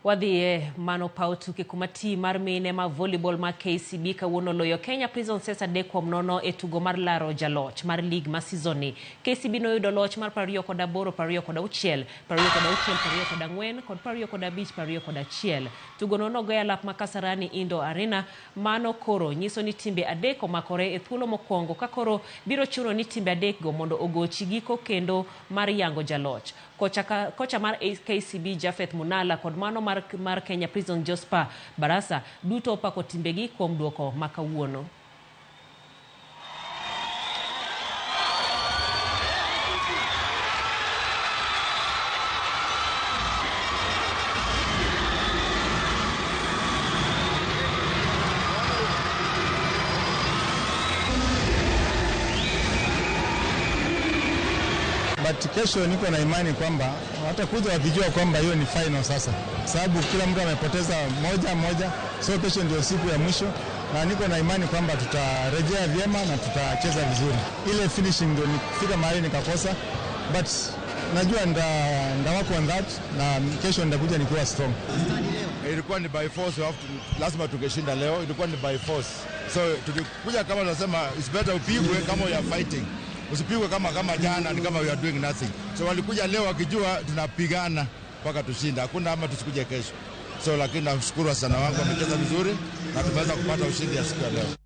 Wadhiye mano paw tuke kuma tim mar mine ma volleyball ma KCB kawuono loyo Kenya Prisons 3-0 e tugo mar laro jaloch mar league ma season ni. KCB noyudo loch mar 28, 26, 26, 24 kod 25, 21. Tugono nogo e alap ma Kasarani Indoor Arena. Mano koro nyiso ni timbe adek omakore e thuolo mokwongo ka koro biro chuno ni timbe adekgo mondo ogochi giko kendo mar yango jaloch. Kocha mar KCB Japheth Munala kod mano mar Kenya Prison Jospa Barasa duto opako timbegi kuom duoko ma kawuono. But kesho niko na imani kwamba watakuja wakijua kwamba hiyo ni final sasa, sababu kila mtu amepoteza moja moja, so kesho ndio siku ya mwisho, na niko na imani kwamba tutarejea vyema na tutacheza vizuri. Ile finishing ndio nifika mahali nikakosa, but najua nda work on that, na kesho nitakuja nikiwa strong. Ilikuwa ni by force, lazima tungeshinda leo, ilikuwa ni by force. So tulikuja kama tunasema it's better upigwe kama you are fighting. Usipigwe kama jana ni kama we are doing nothing. So walikuja leo wakijua tunapigana mpaka tushinda. Hakuna ama tusikuje kesho. So lakini nashukuru sana wangu wamecheza vizuri na tumeweza kupata ushindi ya siku ya leo.